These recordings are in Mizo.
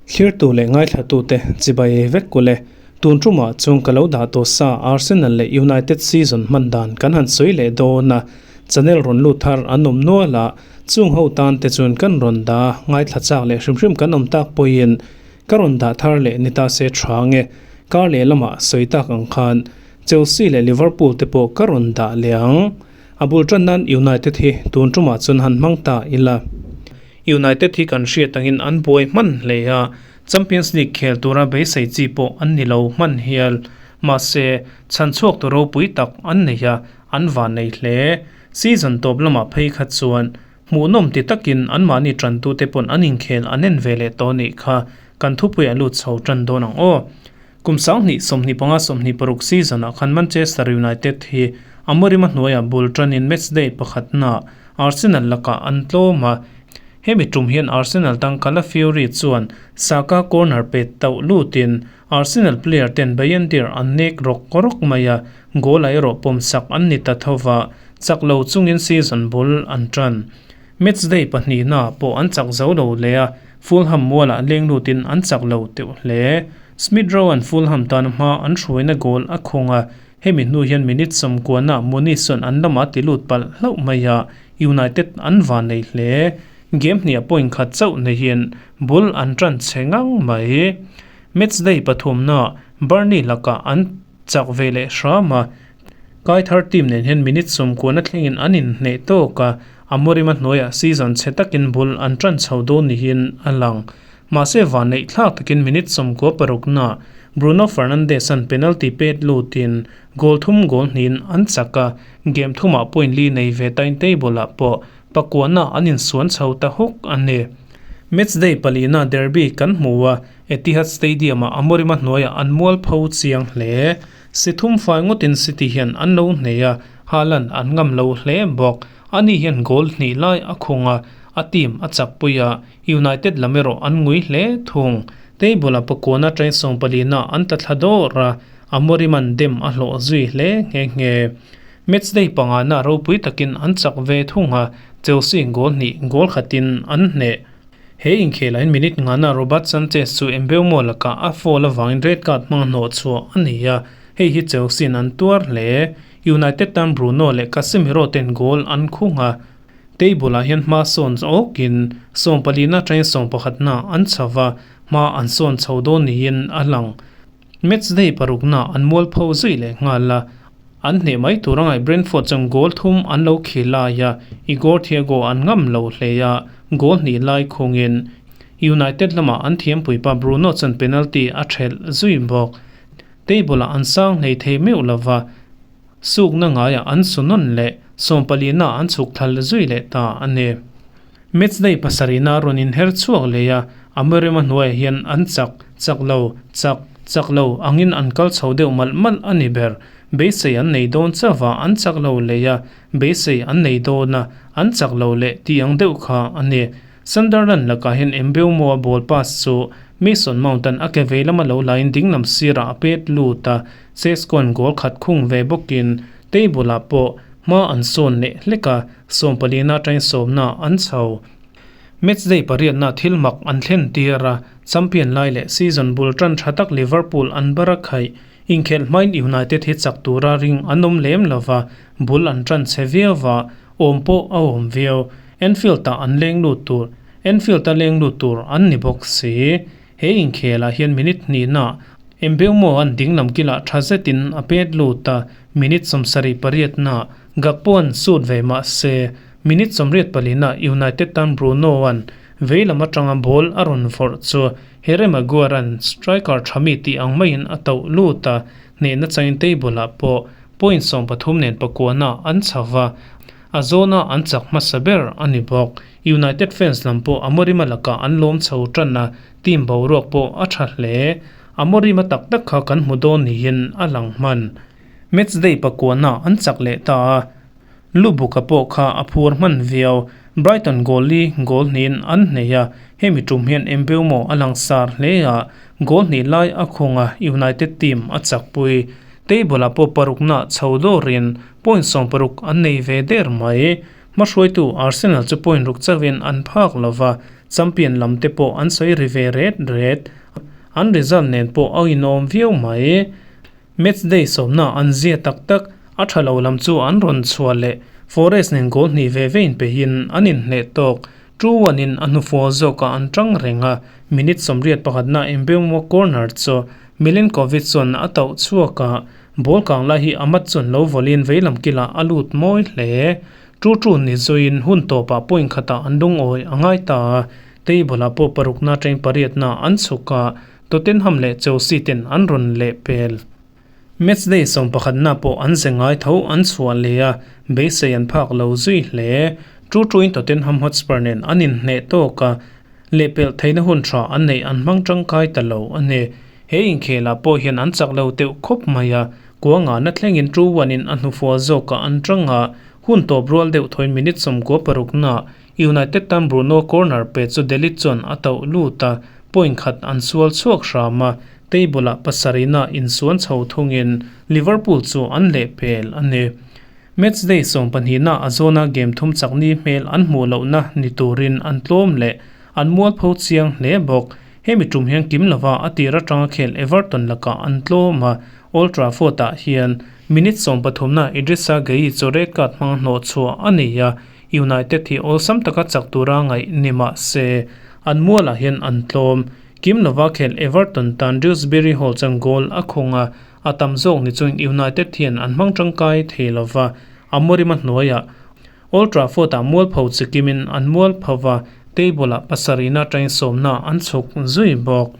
Thlirtu leh ngaithlatute chibai vek kulh e. Tun tumah chuan ka lo dah tawh sa Arsenal leh United season hman dan kan han sawi leh dawn a, channel rawn lut thar an awm nual a, chung ho tan te chuan kan rawn dah a, ngaithla chak leh hrim hrim kan awm tak pawhin ka rawn dah thar leh ni ta se tha nge. Kar leh lamah sawi tak ang khan Chelsea leh Liverpool te pawh ka rawn dah leh ang. A bul tan nan United hi tun tumah chuan han hmang ta ila. United hi kan hriat angin an buai hman hle a, Champions League khel tura beisei chi pawh an ni lo hman hial. Mahse, chhan chhuak tu ropui tak an nei a, an van nei hle. Season tawp lamah phei kha chuan hmuhnawm ti takin anmahni tantute pawn an inkhel an en ve leh tawh nih kha kan thupui a lut chho tan dawn ang aw. Kum 20 25 26 season-ah khan Manchester United hi Amorim-a hnuaiah bul tanin matchday pakhatnaah Arsenal lakah an tlawm a. Hemi tum hian Arsenal tang Calafiori chuan Saka corner pet tauh lutin Arsenal player ten Bayindir an nek rawk rawk mai a, goal-ah erawh pawmsak an ni ta tho va, chak lo chungin season bul an tan. Matchday pahnihnaah pawh an chak zo lo leh a, Fulham mualah leng lutin an chak lo teuh hle. Smith Rowe-a'n Fulham tan hma an hruaina goal a khawng a, hemi hnu hian minute sawmkuana Muniz-a'n an lamah ti lut palh hlauh mai a, United an van nei hle. Game hniah point khat chauh neihin bul an tan chhe ngang mai. Matchday pathumnaah Burnley lakah an chak ve leh hram a, Kaithar team nen hian minute 90 thlengin an inhneh tawk a, Amorim-a hnuaiah season chhe takin bul an tan chho dawn niin a lang. Mahse vanneih thlak takin minute 96-naah Bruno Fernandes-a'n penalty pet lutin goal thum goal hnihin an chak a, game thumah point li nei ve tain table-ah pawh pakuana an insuan chho ta hawk a ni. Matchday palina derby kan hmu a, Etihad Stadium-ah Amorim-a hnuaiah an mualpho chiang hle. Si thum fai ngawtin City hian an lo hnei a, Haaland an ngam lo hle bawk. Ani hian goal hnih lai a khung a, a team a chakpui a, United lam erawh an ngui hle thung. Table-a pakuana train sawmpalina an tla thla dawr a, Amorim an dem a hlawh zui hle nghe nghe. Matchday pangana ropui takin an chak ve thung a, Chelsea goal hnih goal khatin an hneh. He inkhel ah minute ngana Robert Sanchez chu Mbeumo lakah a foul avangin red card hmang hnawh chhuah a ni a, hei hi Chelsea an tuar hle. United tan Bruno leh Casemiro ten goal an khung a, table ah hian hma sawn awkin sawmpalina atangin sawmpakhatna an chho va, hma an sawn chho dawn niin a lang. Matchday parukna an mualpho zui leh nghal a, An hneh mai tur a ngaih Brentford chuan goal thum an lo khil lai a, Igor Thiago an ngam lo hle a, goal hnih lai khungin United lamah an thiampuipa Bruno chuan penalty a thelh zui bawk. Table-ah an sang hlei thei meuh lova, sukna ngaiah an su nawn leh sawmpalina an chhuk thal zui leh ta a ni. Matchday pasarihna rawn inher chhuak leh a, Amorim-a hnuaiah hian an chak, chak lo, chak, chak lo angin an kal chho deuh malh malh a ni ber. Beisei an nei dawn chauh a, an chak lo leh a, beisei an nei dawn a, an chak lo leh tih ang deuh kha a ni. Sunderland lakah hian Mbeumo-a ball pass chu Mason Mount-a'n a ke vei lama lo laiin dinglam sirah a pet lut a, Sesko-a'n goal khat khung ve bawkin table-ah pawh Hma an sawn leh hlek a, sawmpalina atangin sawmna an chho. Matchday pariatna thil mak an thlen tir a, champion lai leh season bul tan tha tak Liverpool an bar a khaih. Inkhelh hmain United hi chak tura ring an awm lem lo va, bul an tan chhe viau va, awm pawh a awm viau. Anfield-ah an leng lut tur Anfield-a leng lut tur an ni bawk si. He inkhelah hian minute hnihna Mbeumo an dinglam kilah tha zetin a pet lut a, minute 78 na Gakpo an sut ve mah se, minute 84 na United tan Bruno an veilam atanga ball a rawn vawrh chu Harry Maguire an striker tha mi tih ang maiin a tauh lut a, hnehna changin table ah pawh point 13 nen pakuana an chho va, a zawna an chak hmasa ber a ni bawk. United fans lam pawh Amorim-a lakah an lawm chho tan a, team boruak pawh a tha hle. Amorim-a tak tak kha kan hmu dawn niin a lang hman. Matchday pakuana an chak leh ta a, Lubuka pawh kha a phur hman viau. Brighton goal li goal hnihin an hnei a, hemi tum hian Mbeumo a langsar hle a, goal hnih lai a khung a, United team a chakpui. Table-ah pawh parukna chho dawrin point 60 an nei ve der mai. Hmahruaitu Arsenal chu point ruk chauhin an phak lo va. Champion lam te pawh an sawi ri ve ret ret. An result nen pawh a inawm viau mai. Match day sawmna an zia tak tak, a tha lo lam chu an rawn chhuah leh Forest nen goal hnih ve ve inpeihin an inhneh tawk. 2-1 in a hnufual zawkah an tang reng a, minute 81na Mbeumo corner chu Milenkovic chuan a tauh chhuak a, ball kang lai hi Amad chuan lo vawlin veilam kilah a lut mawi hle. 2-2 ni zuiin hun tawpah point khatah an lungawi a ngai ta a, table ah pawh parukna atangin pariatna an chhuk a, Tottenham leh Chelsea ten an rawn lehpel. Match day 11na pawh an ze ngai tho an chhuah leh a, beisei an phak lo zui hle. 2-2 in Tottenham Hotspur nen an inhneh tawk a, lehpelh theihna hun tha an neih an hmang tangkai ta lo a ni. He inkhelah pawh hian an chak lo deuh khawp mai a, kuangahna thlengin 2-1 in a hnufual zawkah an tang a, hun tawp rual deuh thawiin minute 96na United tan Bruno corner pe chu De Ligt chuan a tauh lut a, point khat an sual chhuak hram a, table ah pasarihna insuan chho thungin Liverpool chu an lehpel a ni. Match day 12na a zawna game thum chakni hmel an hmuh lohna ni turin an tlawm leh an mualpho chiang hle bawk. Hemi tum hian kim lova a tir atanga khel Everton lakah an tlawm a, Old Trafford ah hian minute 13na Idrissa Gueye chu red card hmang hnawh chhuah a ni a, United hi awlsam taka chak tura ngaih ni mah se, an mualah hian an tlawm. Kim lova khel Everton tan Dewsbury Hall chuan goal a khung a, a tam zawk ni chuan United hian an hmang tangkai thei lova, Amorim a hnuaiah Old Trafford-ah mualpho chi kimin an mualpho va, table-ah pasarihna atangin sawmna an chhuk zui bawk.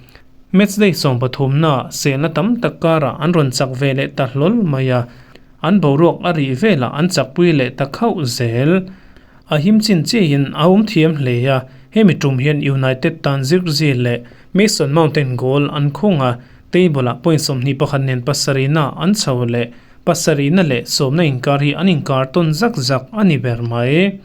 Match day 13na selna tam tak karah an rawn chak ve leh ta hlawl mai a, An boruak a rih velah an chakpui leh ta khauh zel. A him chin chiahin a awm thiam hle a, hemi tum hian United tan Zirkzee leh Mason Mount-in goal an khung a, table-ah point 21 nen pasarihna an chho leh pasarihna leh sawmna inkar hi an inkar tawn zak zak a ni ber mai.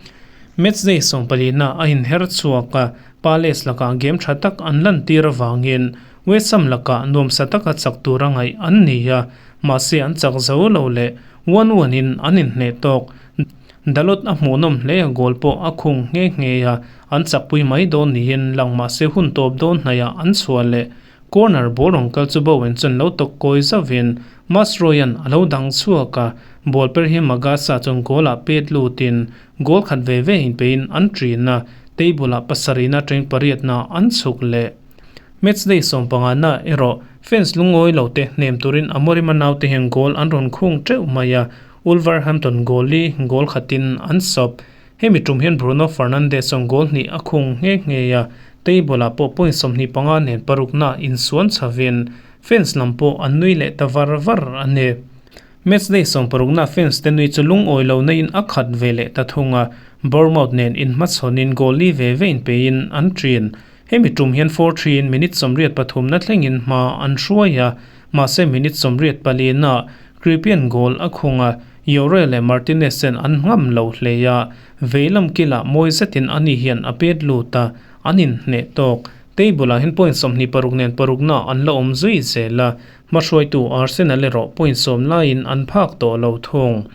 Match day 14na a inher chhuak a, Palace lakah game tha tak an lantir avangin West Ham lakah nuamsa taka chak tura ngaih an ni a, mahse an chak zo lo leh 1-1 in an inhneh tawk. Dalot a hmuhnawm hle a goal pawh a khung nghe nghe a, an chakpui mai dawn niin lang mahse hun tawp dawn hnaiah an chhuah leh. Corner ball rawn kal chu Bowen chuan lo tawk kawi zauhin Masroyan a lo dang chhuak a, ball per hi Magasa chuan goal ah pet lutin goal khat ve ve inpeiin an ṭin a, table ah pasarihna atangin pariatna an chhuk leh. Match day 15na erawh fans lungawi lo te hnem turin Amorim a naute hian goal an rawn khung teuh mai a, Wolverhampton goal li goal khatin an sawp. Hemi tum hian Bruno Fernandes chuan goal hnih a khung nghe nghe a, table ah pawh point 25 nen parukna insuan chhavin fans lam pawh an nui leh ta var var a ni. Match day 16na fans te nui chu lungawi lo naiin a khat ve leh ta thung a, Bournemouth nen inhmachhawnin goal li ve ve inpeiin an ṭin. Hemi tum hian 4-3 in minute 83na thlengin hma an hruai a, mahse minute 84na Cripian goal a khung a, Yore leh Martinez ten an ngam lo hle a, veilam kilah mawi zetin ani hian a pet lut a, an inhneh tawk. Table ah hian point 26 nen parukna an la awm zui zel a, hmahruaitu Arsenal erawh point 10 laiin an phak tawh lo thung.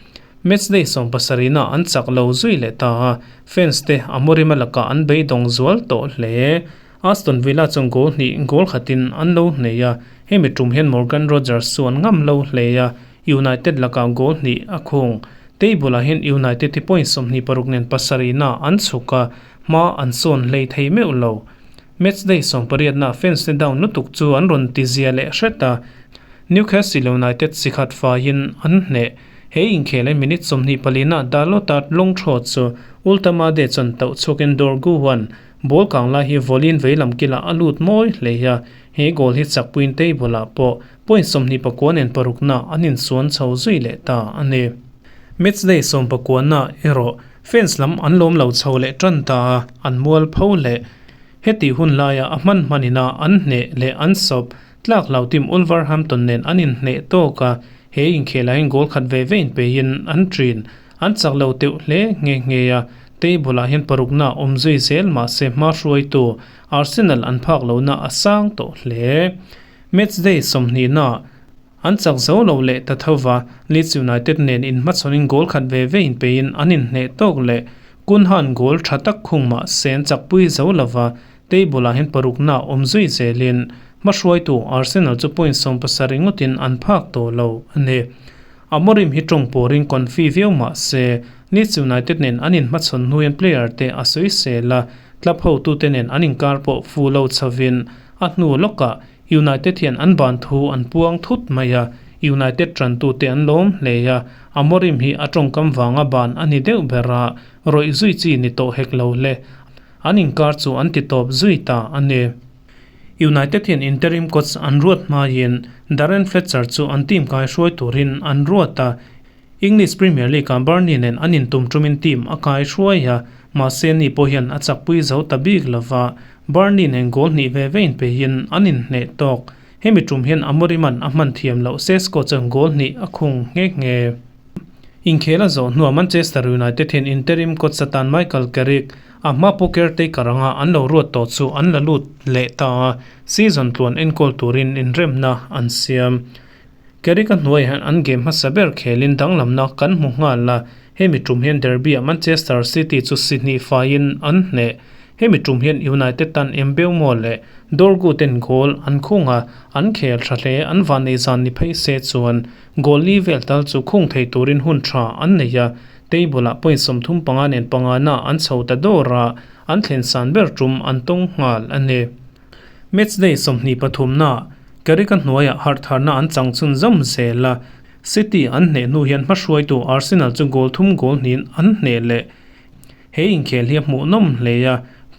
Match day 17na an chak lo zui leh ta a, fans te Amorim a lakah an beidawng zual tawh hle. Aston Villa chuan goal hnih goal khatin an lo hnei a, hemi tum hian Morgan Rogers chu an ngam lo hle a, United lakah goal hnih a khung. Table ah hian United hi point 26 nen pasarihna an chhuk a, hma an sawn hlei thei meuh lo. Match day 18na fans te down lutuk chu an rawn ti zia leh hret a, Newcastle United sikhat faiin an hneh. He inkhel hi minute 24na Dalot-a lawng thaw chu Ultamade chuan tauh chhuakin Dorgu huan ball kang lai hi vawlin veilam kilah a lut mawi hle a, he goal hi chakpuiin table ah pawh point 29 nen parukna an insuan chho zui leh ta a ni. Match day 19na erawh fans lam an lawm lo chho leh tan ta a, an mual pho leh. Heti hun laia a hman hmanina an hneh leh an sawp tlak lo team Wolverhampton nen an inhneh tawk a, he inkhelah hian goal khat ve ve inpeiin an ṭin. An chak lo teuh hle nghe nghe a, table ah hian parukna awm zui zel mahse hma hruaitu Arsenal an phak lohna a sang tawh hle. Match day 20na an chak zo lo leh ta tho va, Leeds United nen inhmachhawnin goal khat ve ve inpeiin an inhneh tawk leh. Cunha-a'n goal tha tak khung mah se an chakpui zo lova, table-ah hian parukna awm zui zelin hmahruaitu Arsenal chu point 70 ngawtin an phak tawh lo a ni. Amorim hi tawng pawrin confi viau mah se Leeds United nen an inhmachhawn hnuin player te a sawisel a, club hotute nen an inkar pawh fu lo chhovin a hnu lawkah United hian an ban thu an puang thut mai a, United tantute an lawm hle a, Amorim hi a tawngkam vanga ban a ni deuh ber a, rawih zui chi ni tawh hek lo le. An inkar chu an ti tawp zui ta a ni. United hian interim coach an ruat hmaiin Darren Fletcher chu an team kaihruai turin an ruat a, English Premier League-ah Burnley nen an intum tumin team a kaihruai a, mahse ni pawh hian a chakpui zo ta bik lova, Burnley nen goal hnih ve ve inpeihin an inhneh tawk. Hemi tum hian Amorim-a'n a hman thiam loh Sesko chuan goal hnih a khung nghe nghe. Inkhel a zawh hnuah Manchester United hian interim coach atan Michael Carrick a hma pawh caretaker anga an lo ruat tawh chu an la lut leh ta a, season tluan enkawl turin inremna an siam. Carrick-a hnuaiah hian an game hmasa ber khelin danglamna kan hmu nghal a, hemi tum hian derby-ah Manchester City chu si hnih faiin an hneh. Hemi tum hian United tan Mbeumo leh Dorgu ten goal an khung a, an khel tha hle. An vannei zan ni phei se chuan goal li vel tal chu khung thei turin hun tha an nei a, table-ah point 35 nen pangana an chho ta dawr a, an thlen san ber tum an tawng nghal a ni. Matchday 23 na Carrick-a hnuaiah harhtharna an chang chhun zawm zel a, City an hneh hnu hian hmahruaitu Arsenal chu goal thum goal hnihin an hneh leh. He inkhel hi a hmuhnawm hle a,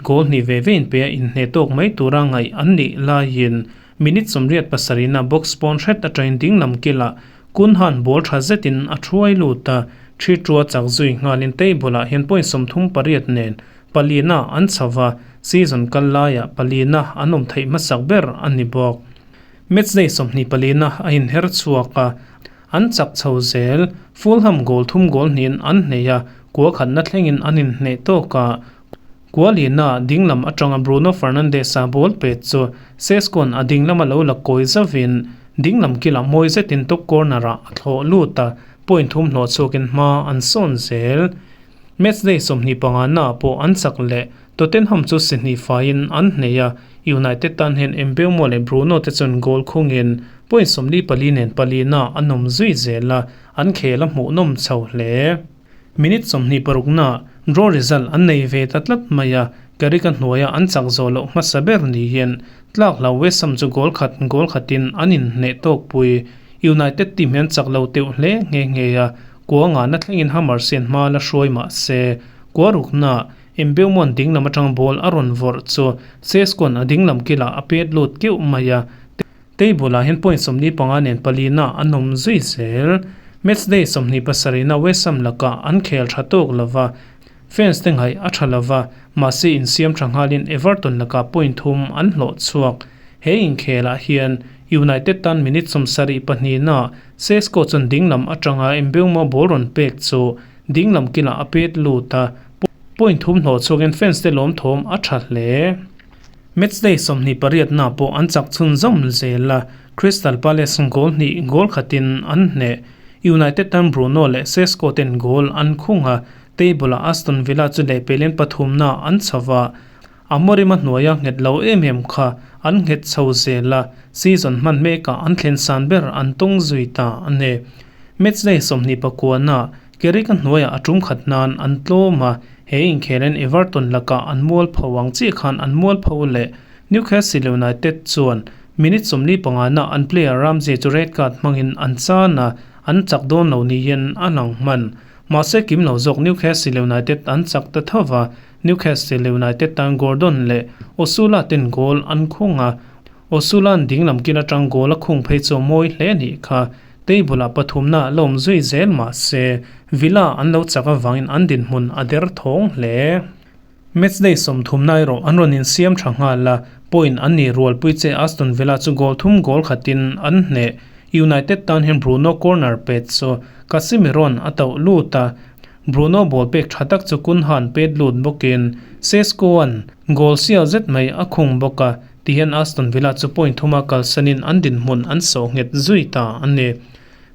goal hnih ve ve inpe a inhneh tawk mai tura ngaih an nih laiin minute 87 na box pawn hret atangin dinglam kilah Cunha-a'n ball tha zetin a thuai lut a, thi tua chak zui nghalin table-ah hian point 38 nen palina an chho va, season kal laiah palina an awm theih hmasak ber a ni bawk. Matchday 24 na a inher chhuak a, an chak chho zel. Fulham goal thum goal hnihin an hneh a, kua khatna thlengin an inhneh tawk a. Kua lina dinglam atanga Bruno Fernandes-a ball pet chu Sesko-a'n a dinglama lo la kawi zauhin dinglam kilah mawi zetin top corner-ah a thlawh lut a, point thum hlawh chhuakin hma an sawn zel. Matchday 25 na pawh an chak leh Tottenham chu si hnih faiin an hneh a, United tan hian Mbeumo leh Bruno te chuan goal khungin point 44 nen palina an awm zui zel a, an khel a hmuhnawm chho hle. Minute 26 na draw result an nei ve ta tlat mai a, Carrick-a hnuaia an chak zawh loh hmasa ber ni hian tlak hlau West Ham chu goal khat goal khatin an inhneh tawkpui. United team hi an chak lo teuh hle nghe nghe a, Kua ngahna thlengin Hammers hian hma la hruai mah se, kua rukna Mbeumo'n dinglam atang ball a rawn vawrh chu Sesko-a'n a dinglam kilah a pet lut keuh mai a, table-ah hian point 45 nen palina an awm zui zel. Matchday 27 na West Ham lakah an khel tha tawk lova, fans te ngaih a tha lova, mahse insiam tha nghalin Everton lakah point thum an hlawh chhuak. He inkhelah hian United tan minute 72 na Sesko chuan dinglam atanga Mbeumo ball rawn pek chu dinglam kilah a pet lut a, point thum hlawh chhuakin fans te lawm thawm a tha hle. Matchday 28 na pawh an chak chhun zawm zel a, Crystal Palace goal hnih goal khatin an hneh. United tan Bruno leh Sesko ten goal an khung a, table-ah Aston Villa chu lehpelin pathumna an chho va, Amorim a hnuaia nghet lo em em kha an nghet chho zel a, season hman mekah an thlen san ber an tawng zui ta a ni. Matchday 29 na Carrick a hnuaiah a tum khat nan an tlawm a, he inkhelen Everton lakah an mual pho ang chiah khan an mual pho leh. Newcastle United chuan minute 45 na an player Ramsey chu red card hmangin an chan a, an chak dawn lo niin a lang hman. Mahse kim lo zawk Newcastle United an chak ta tho va, Newcastle United tan Gordon leh Osula ten goal an khung a, Osula'n dinglam kil atang goal a khung phei chu a mawi hle anih kha. Table-ah pathumna a la awm zui zel mahse Villa an lo chak avangin an dinhmun a der thawng hle. Matchday 30 erawh an rawn insiam tha nghal a, point an nih rualpui che Aston Villa chu goal thum goal khatin an hneh. United tan hian Bruno corner pet chu Casemiro'n a tauh lut a, Bruno ball pek tha tak chu Cunha-a'n pet lut bawkin Sesko-a'n goal sial zet mai a khung bawk a, tihian Aston Villa chu point thuma kalsanin an dinhmun an sawh nghet zui ta a ni.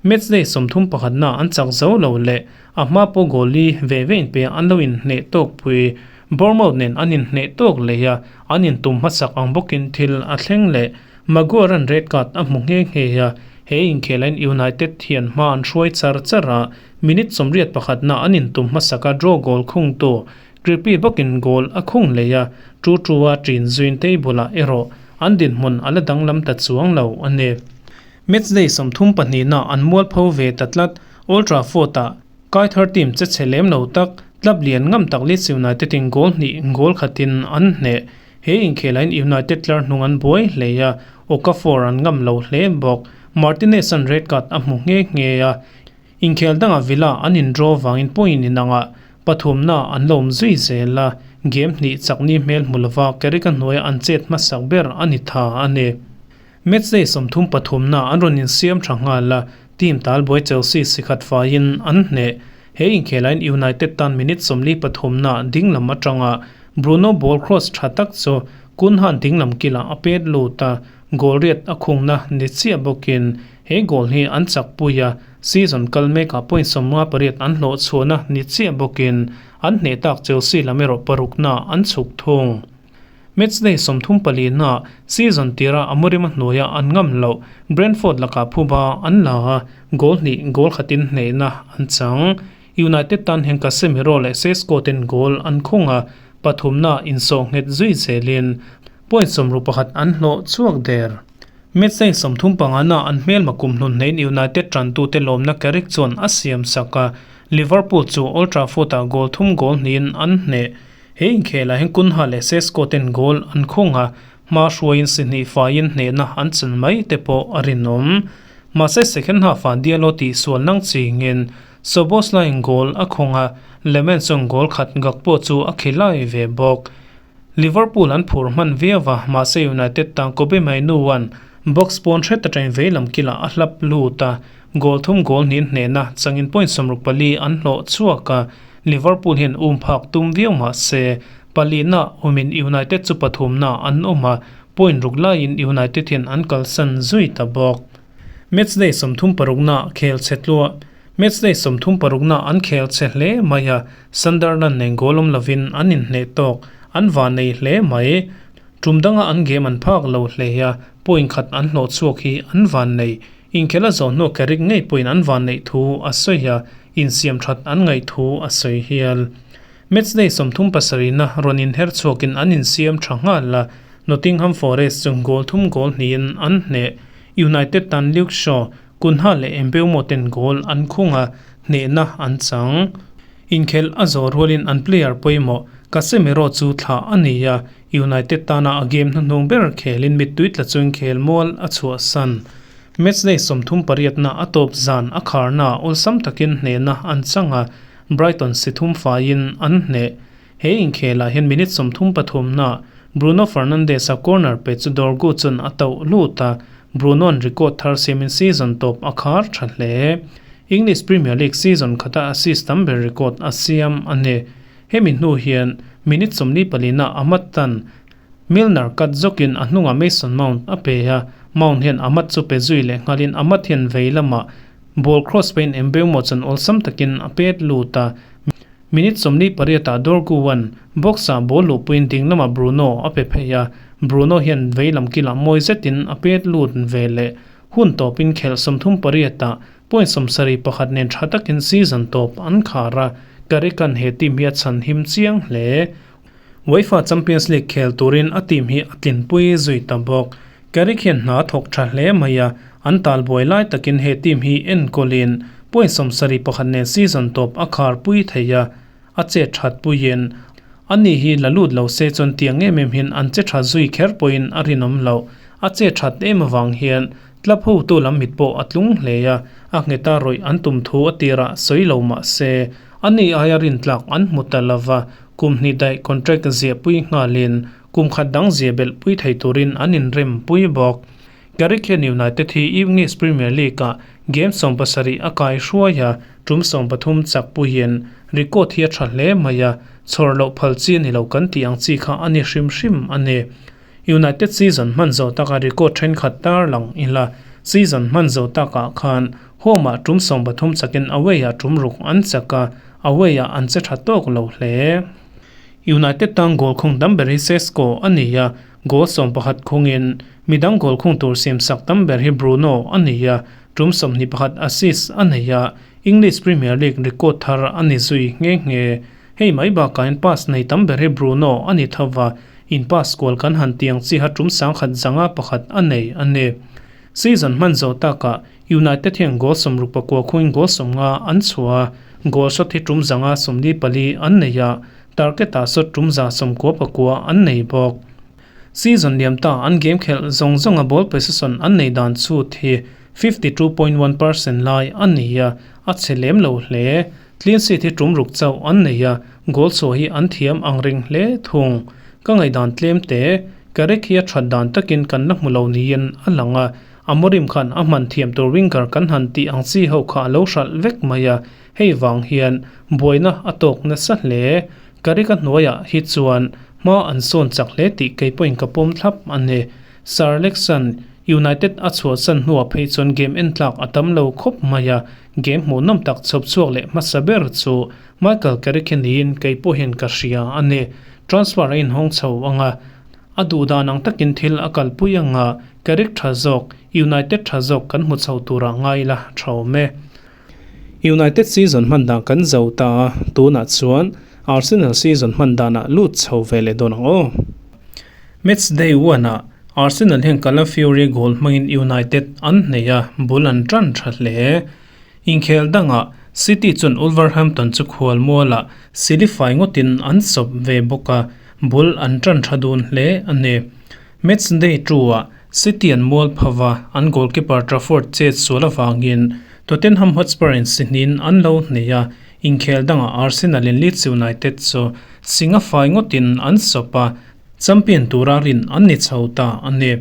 Matchday 31 na an chak zo lo leh a hma pawh goal li ve ve in pe an lo inhneh tawk pui. Bournemouth nen an inhneh tawk leh a, an intum hmasak ang bawkin thil a thleng leh. Maguire an red card a hmu nghe nghe a, he inkhelain United hian hma an hruai char char a, minute 81 na an intum hmasak a draw goal khungtu Kripi bawkin goal a khung leh a, tu tu-a ṭin zuin table-ah erawh an dinhmun a la danglam ta chuang lo a ni. Matchday 32 na an mualpho ve ta tlat. Old Trafford-ah kai thar team che chhe lem lo tak club lian ngam tak Leeds United-in goal hnih goal khatin an hneh. He inkhelahin United tlar hnung an buai hle a, Okafor an ngam lo hle bawk. Martinez-a'n red card a hmu nghe nghe a, Inkhel dangah Villa an in draw vangin point inangah pathumna an la awm zui zel a, game hnih chakni hmel hmu lova Carrick a hnuaia an chet hmasak ber a ni tha a ni. Matchday 33 na an rawn insiam tha nghal a, team talbuai Chelsea sikhat faiin an hneh. He inkhelahin United tan minute 43 na dinglam atanga Bruno ball cross tha tak chu Cunha dinglam kilah a pet lut a, goal riat a khungna ni chiah bawkin He goal hi an chak pui a, season kal mekah point 58 an hlawh chhuahna ni chiah bawkin an hneh tak Chelsea lam erawh parukna an chhuk thung. Matchday 34 na season tira Amorim a hnuaia an ngam loh Brentford lakah phuba an la a, goal hnih goal khatin hnehna an chang. United tan hian Casemiro leh Sesko ten goal an khung a, pathumna insawh nghet zui zelin point 61 an hlawh chhuak der. Matchday 35 na an hmelma kum hnun hneiin United tantute lawmna Carrick chuan a siam sak a, Liverpool chu Old Trafford-ah goal thum goal hnihin an hneh. He inkhelah hian Cunha leh Sesko ten goal an khung a, hma hruaiin si hnih faiin hnehna an chan mai te pawh a rinawm. Mahse second half-ah Diallo tihsual nang chingin Szoboszlai goal a khung a, Lemens chuan goal khat Gakpo chu a khilai ve bawk. Liverpool an phur hman viau a, mahse United tan Kobbie Mainoo-a'n box pawn hret atangin veilam kilah a hlap lut a, goal thum goal hnih hnehna changin point 64 an hlawh chhuak a, Liverpool hian um phak tum viau mahse palina awmin United chu pathumna an awm a, point ruk laiin United hian an kalsan zui ta bawk. Matchday 36 na khel che tluah. Matchday 36 na an khel che hle mai a, Sunderland nen goal awm lovin an inhneh tawk, an va nei hle mai. Tum danga an game an phak lo hle a, point khat an hlawh chhuak hi an van nei. Inkhel a zawh hnu Carrick ngei pawhin an van neih thu a sawi a, insiam that an ngaih thu a sawi hial. Matchday 37 na rawn inher chhuakin an insiam tha nghal a, Nottingham Forest chu goal thum goal hnihin an hneh. United tan Luke Shaw, Cunha leh Mbeumo ten goal an khung a, hnehna an chang. Inkhel a zawh rualin an player pawimawh Casemiro chu thlah a ni a, United tana a game hnuhnung ber khelin mittui tla chuan khel mual a chhuahsan. Matchday 38 na a tawp zan a kharna awlsam takin hnehna an chang a, Brighton si thum faiin an hneh. He inkhelah hian minute 33 na Bruno Fernandes a corner pe chu Dorgu chuan a tauh lut a, Bruno-a'n record thar siamin season tawp a khar tha hle. English Premier League season khata assist tam ber record a siam a ni. Hemi hnu hian minute 44 na Amad tan Milner cut zawkin a hnungah Mason Mount a pe a, Mount hian Amad chu pe zui leh nghalin Amad hian vei lamah ball cross peiin Mbeumo chuan awlsam takin a pet lut a. Minute 48 ah Dorgu-a'n box-ah ball luhpuiin ding lamah Bruno a pe phei a, Bruno hian vei lam kilah mawi zetin a pet lut ve leh. Hun tawpin khelh 38 ah point 71 nen tha takin season tawp an khar a, Carrick-a'n he team hi a chhan him chiang hle. UEFA Champions League khel turin a team hi a tlinpui zui ta bawk. Carrick hian hna thawk tha hle mai a, an talbuai lai takin he team hi enkawlin point 71 nen season tawp a khar pui thei a, a che that puiin ani hi la lut lo se chuan tiang em em hian an che tha zui kher pawhin a rinawm lo. A che that em avang hian club hotu lam mit pawh a tlung hle a, a ngheta rawih an tum thu a tirah sawi lo mah se ani aia rintlak an hmu ta lova, kum hnih daih contract ziah pui nghalin kum khat dang zia belh pui thei turin an inrem pui bawk. Carrick hian United hi English Premier League-ah game 17 a kai hruai a, tum 13 chak puiin record hi a tha hle mai a, chhawr loh phal chi a ni lo kan tih ang chi kha a ni hrim hrim a ni. United season hman zawh taka record thenkhat tar lang ila. Season hman zo takah khan home-ah tum 13 chakin away-ah tum ruk an chak a, away-ah an che tha tawk lo hle. United tan goal khung tam ber hi Sesko a ni a, goal 11 khungin midang goal khung tur siam sak tam ber hi Bruno a ni a, tum 21 assist a nei a, English Premier League record thar a ni zui nghe nghe. Hei mai bakah hian pass nei tam ber hi Bruno a ni tho va, in pass kual kan han tiang chiha tum 101 a nei a ni. Season hman zo takah United hian goal 69 khungin goal 50 an chhuah a, goal shot hi tum 144 an nei a, target-ah shot tum 199 an nei bawk. Season liam ta an game khelh zawng zawnga ball possession an nei dan chhut hi 52.1% lai a ni a, a chhe lem lo hle. Clean sheet hi tum ruk chauh an nei a, goal chhuah hi an thiam ang reng hle thung. Ka ngaihdan tlem te, Carrick hi a that dan takin kan la hmu lo niin a lang a, Amorim khan a hman thiam tur winger kan han tih ang chi ho kha a lo hralh vek mai a, hei vang hian buaina a tawk nasa hle. Carrick a hnuaiah hi chuan hma an sawn chak hle tih kei pawhin ka pawm thlap a ni. Sir Alexan United a chhuahsan hnuah phei chuan game en tlak a tam lo khawp mai a, game hmuhnawm tak chhawp chhuak leh hmasa ber chu Michael Carrick hi niin kei pawhin ka hria a ni. Transfer a inhawng chho ang a, a duh dan ang takin thil a kalpui ang a, Carrick tha zawk, United tha zawk kan hmu chho turah ngai ila tha awm e. United season hman dan kan zo ta a, tunah chuan Arsenal season hman danah lut chho ve leh dawn ang aw. Match day one-ah Arsenal hian Calafiori goal hmangin United an hnei a, bul an tan tha hle. Inkhel dangah City chuan Wolverhampton chu khual mualah silifai ngawtin an sawp ve bawk a, bul an tan tha dun hle a ni. Match day two-ah City an mual phova, an goalkeeper Trafford chet sual avangin Tottenham Hotspur in si hnin an lo hnei a, inkhel dangah Arsenal in Leeds United chu singa fai ngawtin an sawp a, champion tura rin an ni chho ta a ni.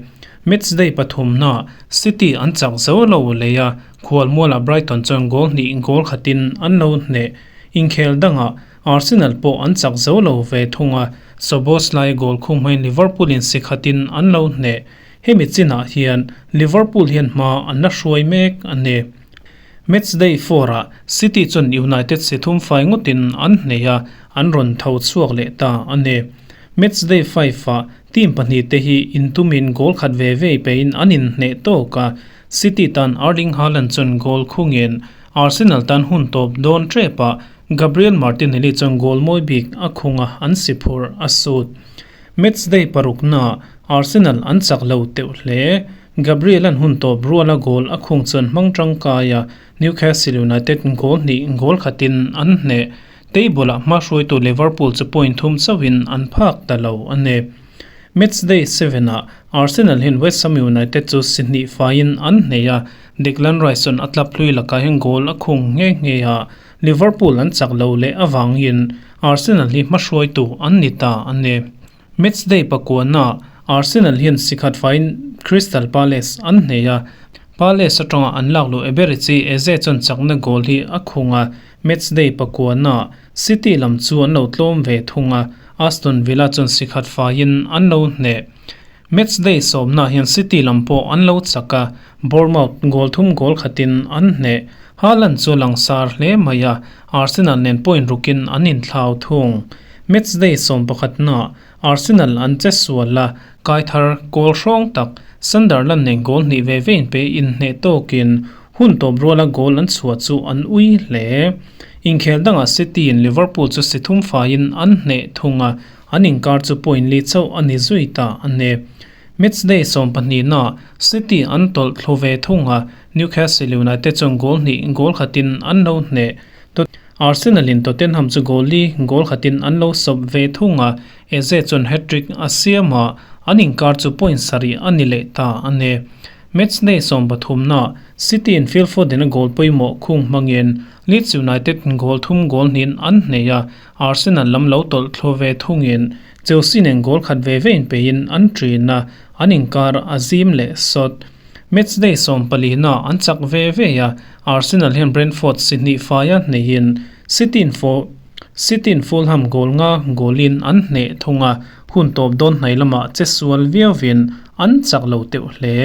Match day pathumna City an chak zo lo lei a, khual mualah Brighton chuan goal hnih goal khatin an lo hneh. Inkhel dangah Arsenal pawh an chak zo lo ve thung a, Szoboszlai goal khung hmain Liverpool in si khatin an lo hneh. Hemi chinah hian Liverpool hian hma an la hruai mek a ni. Match day four-ah City chuan United si thum fai ngawtin an hneh a, an rawn tho chhuak leh ta a ni. Match day five-ah team pahnih te hi intumin goal khat ve ve pein an inhneh tawk a, City tan Erling Haaland chuan goal khungin Arsenal tan hun tawp dawn tepah Gabriel Martinelli chuan goal mawi bik a khung a, an si phurh a sut. Match day paruknaah Arsenal an chak lo teuh hle. Gabriel-a'n hun tawp ruala goal a khung chuan hmang tangkai a, Newcastle United goal hnih goal khatin an hneh. Table-ah hma hruaitu Liverpool chu point thum chauhin an phak ta lo a ni. Match day seven-ah Arsenal hian West Ham United chu si hnih faiin an hneh a, Declan Rice chuan a tlap hlui lakah hian goal a khung nghe nghe a, Liverpool an chak lo leh avangin Arsenal hi hmahruaitu an ni ta a ni. Match day pakuana Arsenal hian sikhat faiin Crystal Palace an hneh a, Palace atanga an lak luh Eberechi Eze chuan chakna goal hi a khung a, match day pakuana City lam chu an lo tlawm ve thung a, Aston Villa chuan sikhat faiin an lo hneh. Match day sawmna hian City lam pawh an lo chak a, Bournemouth goal thum goal khatin an hneh. Haaland chu langsar hle mai a, Arsenal nen point rukin an inthlau thung. Match day 11 na Arsenal an che sual a, kaithar goal hrawng tak Sunderland nen goal hnih ve ve in pe inhneh tawkin hun tawp ruala goal an chhuah chu an ui hle. Inkhel dangah City in Liverpool chu si thum faiin an hneh thung a, an inkar chu point li chauh a ni zui ta a ni. Match day 12 na City an tawlh thlu ve thung a, Newcastle United chuan goal hnih goal khatin an lo hneh. Arsenal in Tottenham chu goal li goal khatin an lo sawp ve thung a, Eze chuan hat-trick a siam a, an inkar chu point sarih a ni leh ta a ni. Match day 13 na City in Phil Foden a goal pawimawh khung hmangin Leeds United goal thum goal hnin an hneh a, Arsenal lam lo tawlh thlu ve thungin Chelsea nen goal khat ve ve in pein an ṭin a, an inkar a zim leh sawt. Match day 14 na an chak ve ve a, Arsenal hian Brentford si hnih faia hneihin City in City in Fulham goal nga goal-in an hneh thung a, hun tawp dawn hnai lamah che sual viauvin an chak lo teuh hle.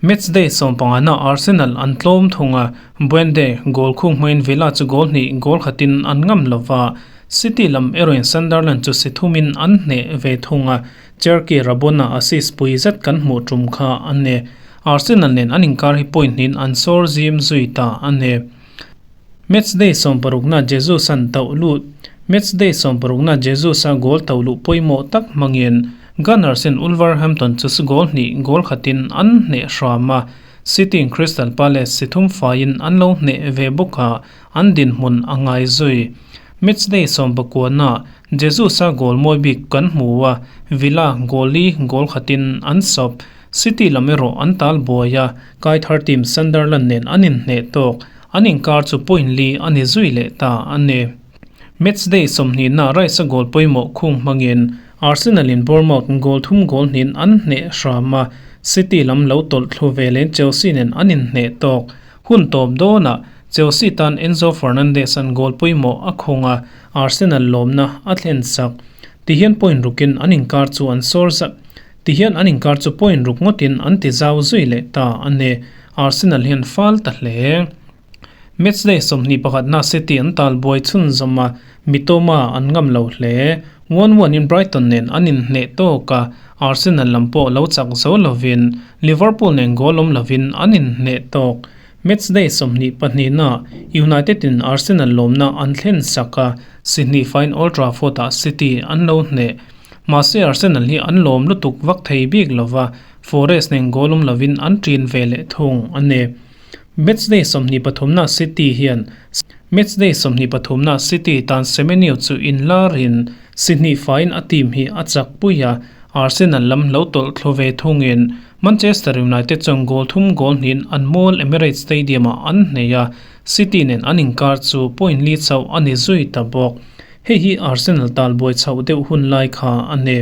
Matchday sawmpangana Arsenal an tlawm thung a, Buende goal khung hmain Villa chu goal hnih goal khatin an ngam lova, City lam erawhin Sunderland chu si thumin an hneh ve thung a, Cherki Rabona assist pui zet kan hmuh tum kha a ni. Arsenal nen an inkar hi point hnihin an sawr zim zui ta a ni. Matchday sawmparukna Jesus an tauh lut Matchday sawmparukna Jesus a goal tauh luh pawimawh tak hmangin Gunners in Wolverhampton chu goal hnih goal khatin an hneh hram a, City in Crystal Palace si thum faiin an lo hneh ve bawk a, an dinhmun a ngai zui. Matchday sawmpakuana Jesus a goal mawi bik kan hmu a, Villa goal li goal khatin an sawp. City lam erawh an tal buai a, Kaithar team Sunderland nen an inhneh tawk. An inkar chu point li a ni zui leh ta a ni. Matchday sawmhnihna Rice-a goal pawimawh khung hmangin Arsenal in Bournemouth goal thum goal hnin an hneh hram a, City lam lo tawlh thlu ve leh Chelsea nen an inhneh tawk. Hun tawp dawnah Chelsea tan Enzo Fernandez an goal pawimawh a khung a, Arsenal lawmna a thlen sak. Tihian point rukin an inkar chu an sawr zat. Tihian an inkar chu point ruk ngawtin an ti zau zui leh ta a ni. Arsenal hian fal ta hle. Matchday 21 na City an tal buai chhunzawm a, Mitoma an ngam lo hle. 1-1 in Brighton nen an inhneh tawk a, Arsenal lam pawh lo chak zo lovin Liverpool nen goal awm lovin an inhneh tawk. Matchday 22 na United in Arsenal lawmna an thlen sak a, Sihnih faiin Old Trafford ah City an lo hneh. Mahse Arsenal hi an lawm lutuk vak thei bik lova, Forest nen goal awm lovin an ṭin ve leh thung a ni. Matchday 23 na City hian Matchday 23 na City tan Semenyo chu inlarin Sihnih faiin a team hi a chak pui a, Arsenal lam lo tawlh thlu ve thungin Manchester United chuan goal thum goal hnihin an mual Emirates Stadium-ah an hnei a, City nen an inkar chu point li chauh a ni zui ta bawk. Hei hi Arsenal tal buai chhoh deuh hun lai kha a ni.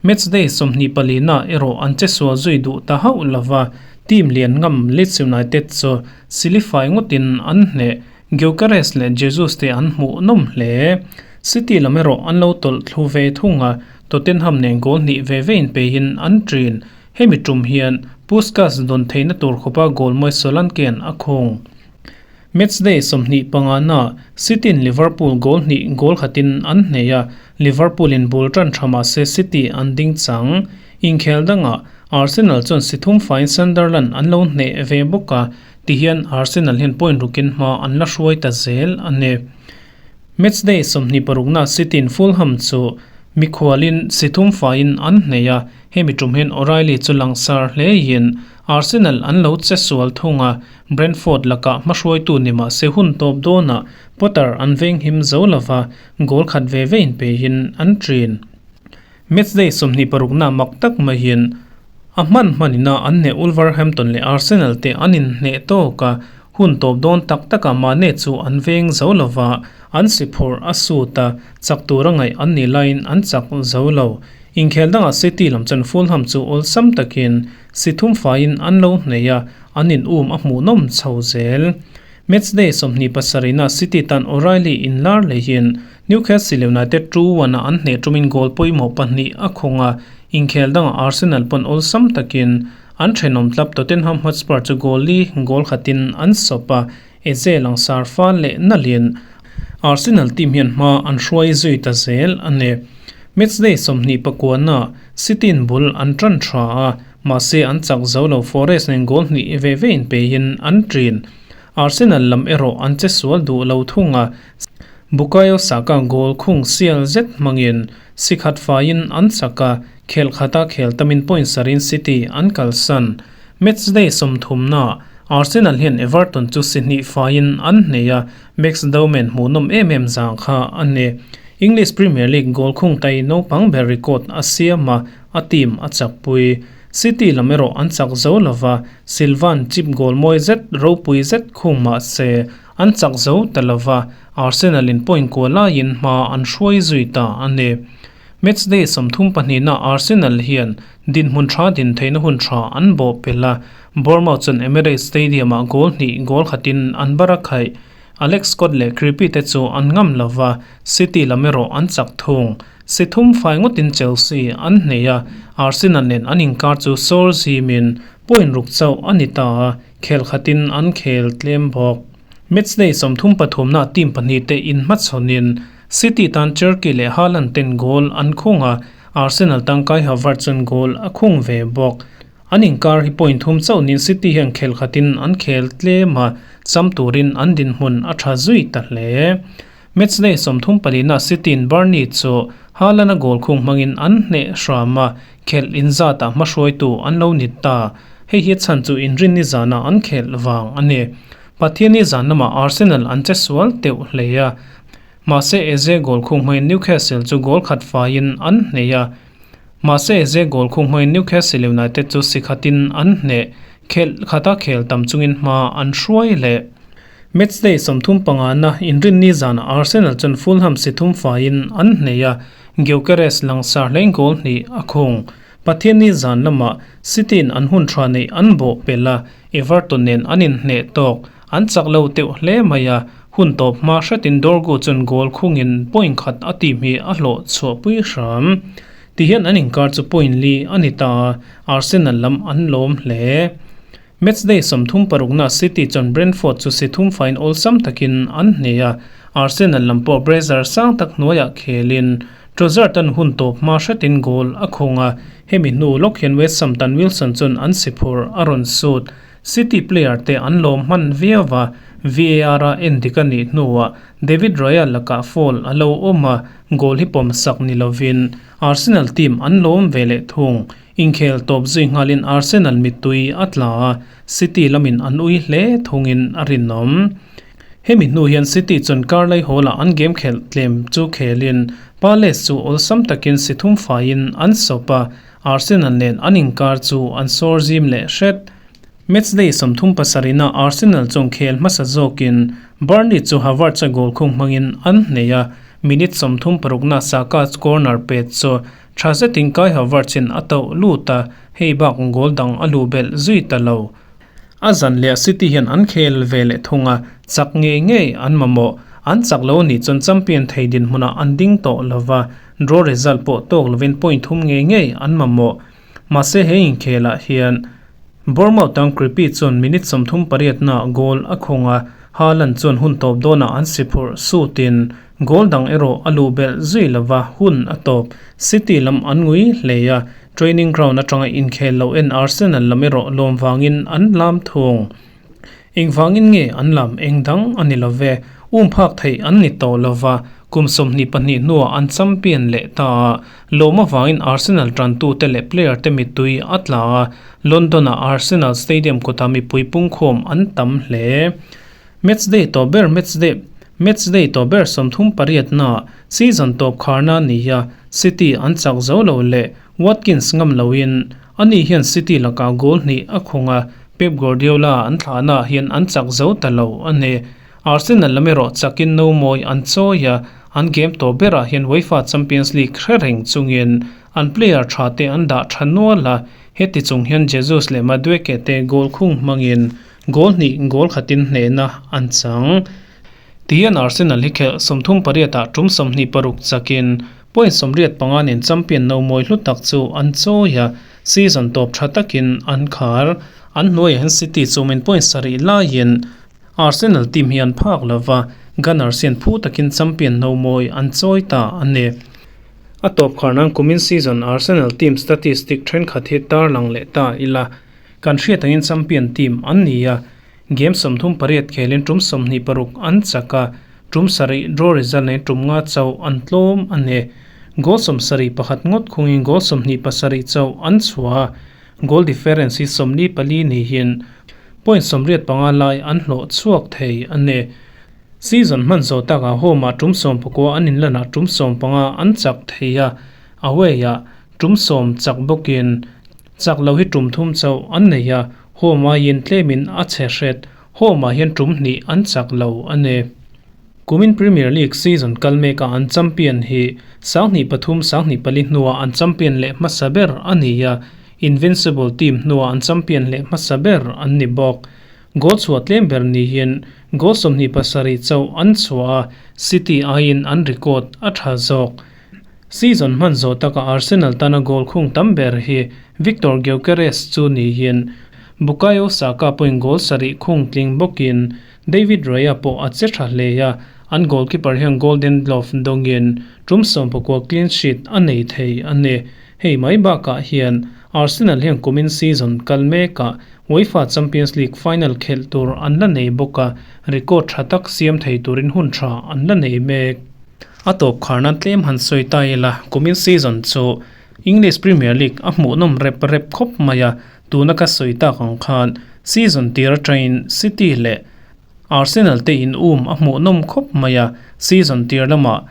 Matchday 24 na erawh an che sual zui duh ta hauh lova, team lian ngam Leeds United chu silifai ngawtin an hneh. Gyökeres leh Jesus te an hmuh nawm hle. City lam erawh an lo tawlh thlu ve thung a, Tottenham nen goal hnih ve ve inpeihin an ṭin. Hemi tum hian Puskas dawn theihna tur khawpa goal mawi Solanke'n a khung. Matchday 25 na City in Liverpool goal hnih goal khatin an hnei a, Liverpool in bul tan tha mahse City an ding chang. Inkhel dangah Arsenal chuan si thum faiin Sunderland an lo hneh ve bawk a, tihian Arsenal hian point rukin hma an la hruai ta zel a ni. Matchday 26 na City in Fulham chu mikhualin si thum faiin an hnei a, hemi tum hian O'Reilly chu langsar hlein Arsenal an lo che sual thung a, Brentford lakah hmahruaitu ni mah se hun tawp dawnah Potter an veng him zo lova, goal khat ve ve inpeihin an ṭin. Matchday 26 na mak tak maiin a hman hmanina an hneh Wolverhampton leh Arsenal te an inhneh tawk a, hun tawp dawn tak takah Mane chu an veng zo lova, an si phurh a sut a, chak tura ngaih an nih laiin an chak zo lo. Inkhel dangah City lam chuan Fulham chu awlsam takin si thum faiin an lo hneh a, an in um a hmuhnawm chho zel. Matchday 27 na City tan O'Reilly inlar lehin Newcastle United 2-1 a an hneh tumin goal pawimawh pahnih a khawng a, inkhel dangah Arsenal pawn awlsam takin an thenawm tlap Tottenham Hotspur chu goal li goal khatin an sawp a, Eze langsar fal leh nalin Arsenal team hian hma an hruai zui ta zel a ni. Matchday 29 na City in bul an tan tha a, mahse an chak zo lo Forest nen goal hnih ve ve inpeihin an ṭin. Arsenal lam erawh an che sual duh lo thung a, Bukayo Saka goal khung sial zet hmangin si khat faiin an chak a, khel khata khel tamin point sarin City an kalsan. Matchday 30 na Arsenal hian Everton chu si hnih faiin an hnei a, Max Dowman hmuhnawm em em zang kha a ni. English Premier League goal khung tai naupang ber record a siam a, a team a chakpui. City lam erawh an chak zo lova, Silvan chip goal mawi zet ropui zet khung mah se an chak zo ta lova, Arsenal in point kua laiin hma an hruai zui ta a ni. Matchday 32 na Arsenal hian dinhmun tha din theihna hun tha an bawh pel a, Bournemouth chuan Emirates Stadium ah goal hnih goal khatin an bar a khaih. Alex Scott leh Creepy te chu an ngam lova, City lam erawh an chak thung. Si thum fai ngawtin Chelsea an hnei a, Arsenal nen an inkar chu sawr zimin Point ruk chauh a ni ta a, khel khatin an khel tlem bawk. Matchday 33 na team pahnihte inhmachhawnin City tan Cherki leh Haaland ten goal an khung a, Arsenal tan Kai Havertz chuan goal a khung ve bawk. An inkar hi point thum chauh niin City hian khel khatin an khel tlem a, cham turin an dinhmun a tha zui ta hle. Matchday 34 na City in Burnley chu Haaland a goal khung hmangin an hneh hram a, khelh inzatah hmahruaitu an lo ni ta. Hei hi chhan chu inrinni zanah an khelh vang a ni. Pathianni zan lamah Arsenal an che sual teuh hle a, mahse Eze goal khung hmangin Newcastle chu goal khat faiin an hneh a. Mahse Eze goal khung hmangin Newcastle United chu si khatin an hneh. Khelh khata khel tam chungin hma an hruai leh. Matchday 35 na inrinni zanah Arsenal chuan Fulham si thum faiin an hneh a, Gyökeres langsar hlein goal hnih a khung. Pathianni zan lamah City in an hun tha neih an bawh pelh a, Everton nen an inhneh tawk. An chak lo teuh hle mai a, hun tawp hma hretin Dorgu chuan goal khungin point khat a team hi a hlawh chhuahpui hram. Tihian an inkar chu point li a ni ta a, Arsenal lam an lawm hle. Matchday 36 na City chuan Brentford chu si thum faiin awlsam takin an hneh a, Arsenal lam pawh pressure sang tak hnuaiah khelin Trossard an hun tawp hma hretin goal a khung a, hemi hnu lawk hian West Ham tan Wilson chuan an si phur a rawn sut. City player te an lawm hman viau a, VAR a en dik a nih hnuah David Raya lakah foul a lo awm a, goal hi pawm sak ni lovin Arsenal team an lawm ve leh thung. Inkhel tawp zui nghalin Arsenal mittui a tla a, City lamin an ui hle thungin a rinawm. Hemi hnu hian City chuan Carlisle Hall-ah an game khelh tlem chu khelin Palace chu awlsam takin si thum faiin an sawp a, Arsenal nen an inkar chu an sawr zim leh hret. Matchday 37 na Arsenal chuan khel hmasa zawkin Burnley chu Havertz-a goal khung hmangin an hneh a, minute 36 na Saka corner pet chu Tha zetin Kai Havertz-in a tauh lut a, hei bak goal dang a luh belh zui ta lo. A zan leh City hian an khel ve leh thung a, chak ngei ngei an mamawh. An chak lo anih chuan champion thei dinhmunah an ding tawh lo va, draw result pawh tawk lovin point thum ngei ngei an mamawh. Mahse he inkhelah hian Bournemouth tan Creepy chuan minute 38 naah goal a khung a, Haaland chuan hun tawp dawnah an si phurh sutin goal dang erawh a luh belh zui lova hun a tawp. City lam an ngui hle a, training ground atanga inkhel lo en Arsenal lam erawh lawm vangin an lam thung. Engvangin nge an lam eng dang a ni love, um phak theih an ni tawh lova, kum 22 hnuah an champion leh ta a, lawm avangin Arsenal tantute leh player te mittui a tla a, London-a Arsenal Stadium kawtah mipui pungkhawm an tam hle. Matchday tawp ber Matchday Matchday tawp ber 38 na season tawp kharna ni a, City an chak zo lo leh Watkins ngam loin ani hian City lakah goal hnih a khung a, Pep Guardiola an thlahna hian an chak zo ta lo a ni. Arsenal lam erawh chakin no mawi an chawi a, an game tawp berah hian UEFA Champions League hre reng chungin an player tha te an dah tha nual a, heti chung hian Jesus leh Madueke te goal khung hmangin goal hnih goal khatin hnehna an chang. Tihian Arsenal hi khelh 38 ah tum 26 chakin point 85 nen champion no mawi hlu tak chu an chawi a, season tawp tha takin an khar. An hnuaiah hian City chumin point sarih laiin Arsenal team hi an phak lova, Gunners hian phu takin champion no mawi an chawi ta a ni. A tawp kharnan kumin season Arsenal team statistic thenkhat hi tarlang leh ta ila, kan hriat angin champion team an ni a, game 38 khelin tum 26 an chak a, tum sarih draw result nei tum nga chauh an tlawm a ni. Goal 71 ngawt khungin goal 27 chauh an chhuah a, goal difference hi 44 ni hin point 85 lai an hlawh chhuak thei a ni. Season hman zo takah home ah tum 19 an inlanah tum 15 an chak thei a, away ah tum 10 chak bawkin chak lo hi tum thum chauh an nei a, home aiin tlemin a che hret, home ah hian tum hnih an chak lo a ni. Kumin Premier League season kal meka an champion hi 2003 2004 hnuah an champion leh hmasa ber a ni a, Invincible team hnuah an champion leh hmasa ber an ni bawk. Goal chhuah tlem ber ni hian goal 27 chauh an chhuah a, City aiin an record a tha zawk. Season hman zo taka Arsenal tana goal khung tam ber hi Victor Gyökeres chu ni hian. Bukayo Saka pawhin goal sarih khung tling bawkin David Raya pawh a che tha hle a, an goalkeeper hian Golden Glove dawngin tum 19 clean sheet a nei thei a ni. Hei mai bakah hian Arsenal hian kumin season kal mekah UEFA Champions League final khelh tur an la nei bawk a, record tha tak siam thei turin hun tha an la nei mek. A tawp kharna tlem han sawi ta ila, kumin season chu English Premier League a hmuhnawm rep rep khawp mai a, tuna ka sawi tak ang khan season tir atangin City leh Arsenal te in um a hmuhnawm khawp mai a, season tir lamah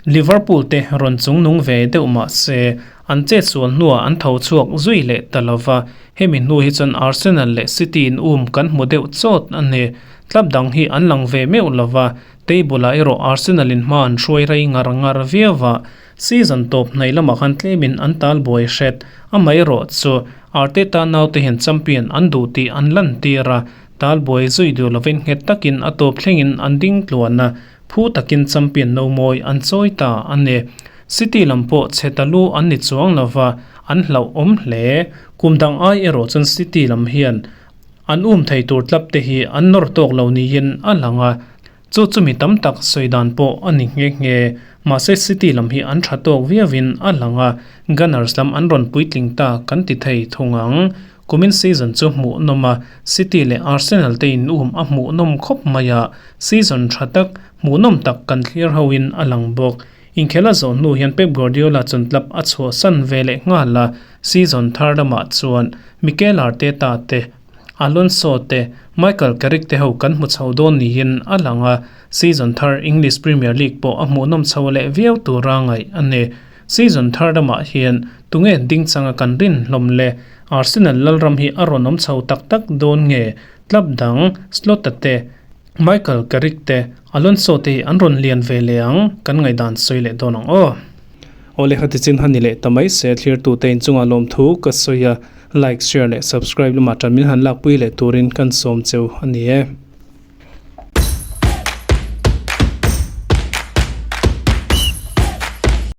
Liverpool te rawn chungnung ve deuh mah se an chetsual hnuah an tho chhuak zui leh ta lova, hemi hnu hi chuan Arsenal leh City in um kan hmu deuh chawt a ni. Club dang hi an lang ve meuh lova, table ah erawh Arsenal in hma an hruai rei ngar ngar viau a, season tawp hnaih lamah khan tlemin an tal buai hret. Amaherawh chu Arteta naute hian champion an duh tih an lantir a, tal buai zui duh lovin nghet takin a tawp thlengin an ding tluan a, phu takin champion no mawi an chawi ta a ni. City lam pawh chhe ta lu an ni chuang lova, an hlauhawm hle. Kum dang ai erawh chuan City lam hian an um thei tur tlap te hi an nawr tawk lo niin a lang a, chu chu mi tam tak sawi dan pawh a ni nghe nghe. Mahse City lam hi an tha tawk viauin a lang a, Gunners lam an rawn puitling ta kan ti thei thung ang. Kumin season chu hmuhnawm a, City leh Arsenal te in um a hmuhnawm khawp mai a, season tha tak, hmuhnawm tak kan thlir hoin a lang bawk. Inkhel a zawh hnu hian Pep Guardiola chuan club a chhuahsan ve leh nghal a, season thar lamah chuan Mikel Arteta te, Alonso te, Michael Carrick te ho kan hmu chho dawn niin a lang a, season thar English Premier League pawh a hmuhnawm chho leh viau tura ngaih a ni. Season thar lamah hian tunge ding changa kan rin hlawm le? Arsenal lalram hi a rawn awm chho tak tak dawn nge? Club dang, Slot-a te, Michael Carrick te, Alonso te hi an rawn lian ve leh ang, kan ngaihdan sawi leh dawn ang aw. Awle khati chin han ni leh ta mai se, thlirtute inchungah lawmthu ka sawi a, like, share leh subscribe lamah tan min han lakpui leh turin kan sawm cheu a ni e.